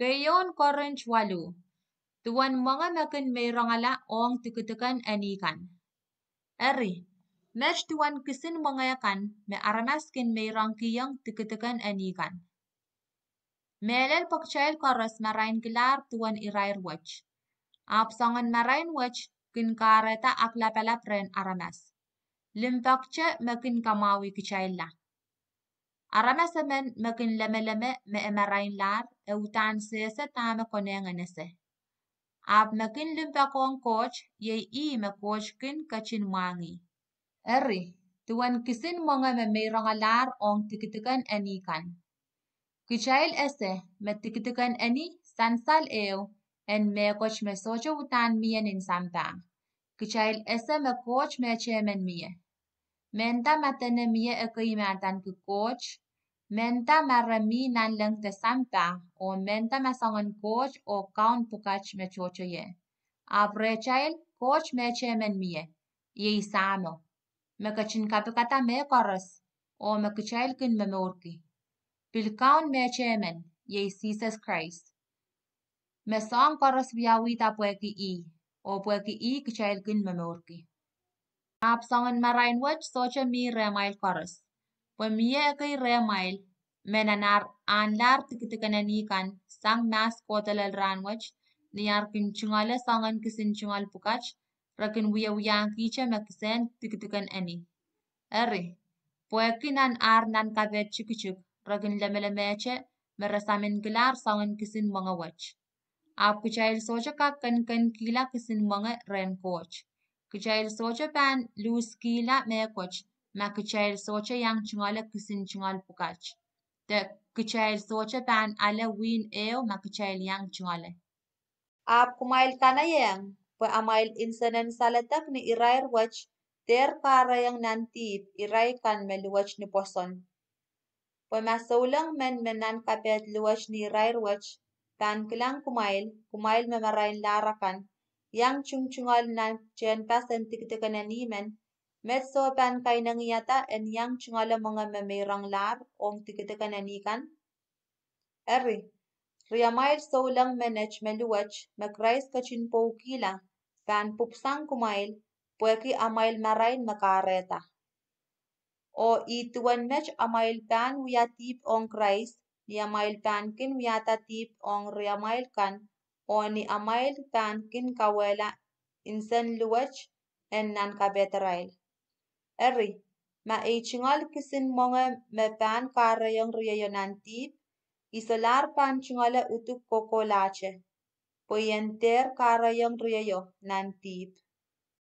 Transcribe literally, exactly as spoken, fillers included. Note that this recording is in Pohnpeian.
Keieun Korint waluh. Duwen mwenge me kin meirongala ong dikediken eni kan. Eri, met duwen kisin mwenge kan me aramas kin meirongkihong dikediken eni kan. Mehlel pwe kitail koaros marainkilahr duwen irair wet. Ahpw soangen marain wet kin kahrehda aklapalap rehn aramas. Limpoakte me kin kamwahwih kitailla. Aramas emen me kin lemeleme me e marainlahr, e uhdahn sehse dahme konehng en ese. Ahpw me kin limpoak ong Koht, iei ih me Koht kin ketin mwahngih. Eri, duwen kisin mwenge me meirongalahr ong dikediken eni kan. Kitail ese me dikediken eni sansal ehu en mehkot me sohte uhdahn mie nin sampah. Kitail ese me Koht mehtemen mie. Mehnda ma dene mie ekei me adaneki Koht, mehnda ma re mi nanleng de sampah, oh mehnda ma soangen Koht oh kaun pwukat me tohtohie. Ahpw rehtail Koht mehtemen mie, iei Sahmo, me ketin kapikada mehkoaros, oh me kitail kin momourki. Pil Kaun mehtemen, iei Sises Krais, me soahng koaros wiawihda pwehki ih, oh pwehki ih kitail kin momourki. Ahpw soangen marain wet sohte mi rehmwail koaros, pwe mie ekei rehmwail, me nan ar ahnlahr dikediken eni kan sang mahs kohdo lel rahnwet, ni ar kin tungoale soangen kisin tungoal pwukat, re kin wiewiahkihte me kisehn dikediken eni. Eri, pwehki nan ar nan kapehd tikitik, re kin lemelemehte me re saminkilahr soangen kisin mwenge wet. Ahpw kitail sohte kak kenkenkihla kisin mwenge rehn Koht. Kitail sohte pahn luskihla mehkot ma kitail sohte iang tungoale kisin tungoal pwukat, de kitail sohte pahn ale wihn ehu ma kitail iang tungoale. Ahpw kumwail kanaiehng pwe amwail nsenen saledek ni irair wet dehr kahrehiong nan dihp irail kan me luwet ni pwoson. Pwe ma souleng men me nan kapehd luwet ni irair wet pahn kilang kumwail, kumwail me marainlahr akan, iang tungotungoal nan tehnpas en dikediken eni men, met soh pahn kainengiada en iang tungoale mwenge me meironglahr ong dikediken eni kan? Eri, riamwail souleng menet me luwet me Krais ketin pwoukihla pahn pwupwsang kumwail pwehki amwail marain me kahrehda. Oh ih duwen met amwail pahn wia dihp ong Krais, ni amwail pahn kin wiahda dihp ong riamwail kan, oh ni amwail pahn kin kauwehla nsen luwet en nan kapehdarail. Eri, ma ei tungoal kisin mwenge me pahn kahrehiong rieo nan dihp, I solahr pahn tungoale uduk kohkohlahte, pwe I en dehr kahrehiong rieo nan dihp.